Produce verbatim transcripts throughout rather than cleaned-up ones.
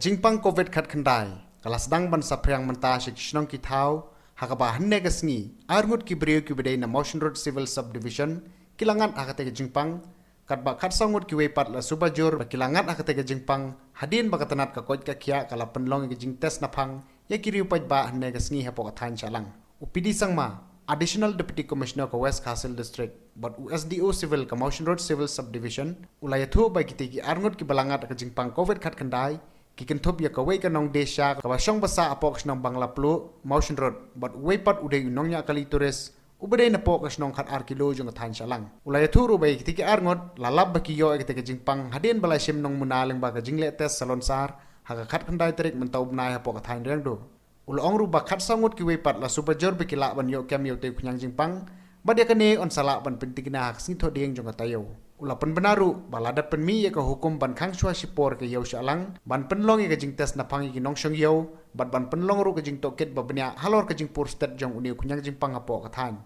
Jingpang Covid khatkhyndai ka la sdang ban saphriang mynta sha ki shnong ki thaw, ha kaba hynne ka sngi arngut ki briew kiba dei na Mawshynrut Civil Subdivision ki la ngat ha kata ka jingpang, katba khatsaw ngut kiwei pat la suba jur ba ki la ngat ha kata ka jingpang hadien ba ka tnat ka koit ka khiah ka la pynlong ïa ka jingtest naphang ïa ki riewpaidbah hynne ka sngi hapoh ka thaiñ Shillong. U P D Sangma, Additional Deputy Commissioner ka West Khasi Hills District, bad u S D O Civil ka Mawshynrut Civil Subdivision, u la ïathuh ba kitei ki arngut kiba la ngat ha ka jingpang Covid khatkhyndai ki kynthup ïa kawei ka nongdie sha kaba shong ba sah hapoh ka shnong Bangla Pluh, Mawshynrut, bad uwei pat u dei u nongñiah kali tourist uba dei napoh ka shnong khatar kilo jong ka thaiñ Shillong. U la ïathuh ruh ba ïa kitei ki arngut la lap ba ki ïoh ïa kitei ka jingpang hadien ba la shim nongmuna lyngba ka jingleh test salonsar ha ka khatkhyndai tarik mynta u bnai hapoh ka thaiñ Riangdo. U la ong ruh ba khatsaw ngut kiwei pat la suba jur ba ki lah ban ïoh kem ïa utei u khñiang jingpang, bad ïa kane yn sa lah ban pyntikna ha ka sngi Thohdieng jong ka taïew. U la pynbna ruh ba lada pynmih ïa ka hukum ban khang shuwa shipor ka ïew Shillong ban pynlong ïa ka jingtest naphang ïa ki nongshong ïew, bad ban pynlong ruh ka jingtohkit ba bniah halor ka jingpur stet jong une u khñiang jingpang hapoh ka thaiñ.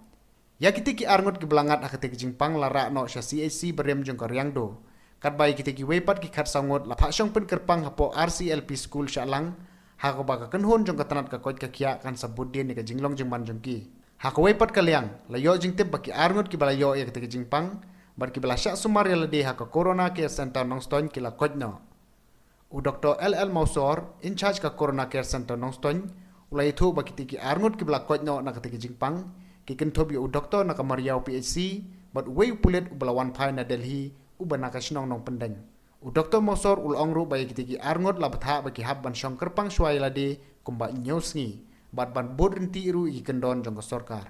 Ïa kitei ki arngut kiba la ngat ha katei ka jingpang la rah noh sha C H C barim jong ka Riangdo. Katba ïa kitei kiwei pat ki khatsaw ngut la phah shong pynkyrpang hapoh R C L P School Shillong, ha kaba ka kynhun jong ka tnat ka koit ka khiah kan sa bud dien ïa ka jinglong jingman jong ki. Ha kawei pat ka liang, la ïoh jingtip ba ki arngut kiba la ïoh ïa katei ka jingpang bad kiba la shah sumar ïa lade ha ka Corona Care Centre Nongstoiñ ki la koit noh. U Doktor L L Mawsor, in charge ka Corona Care Centre Nongstoiñ, u la ïathuh ba kitei ki arngut kiba la koit noh na katei ka jingpang ki kynthup ïa u doktor na ka Mariaw P H C bad uwei u pulit uba la wan phai na Delhi uba na ka shnong Nongpyndeng. U Doktor Mawsor u la ong ruh ba ïa kitei ki arngut la bthah ba ki hap ban shong kyrpang shuwa ïa lade kumba hynñiew sngi bad ban bud ryntih ruh ïa ki kyndon jong ka sorkar.